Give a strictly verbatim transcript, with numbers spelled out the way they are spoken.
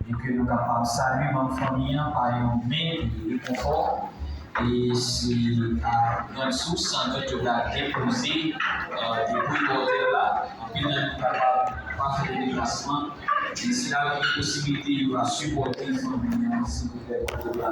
E ke nou kapab salye manm fanmi an pa yon men de rekonfò. E se a Grann Sous, André Djobla depoze, euh, depi wotè la. Anpil nan nou kapab pa fè deplasman. E si la gen posibilite, yo va sipòte fanmi an, silvouplè, pou yo pa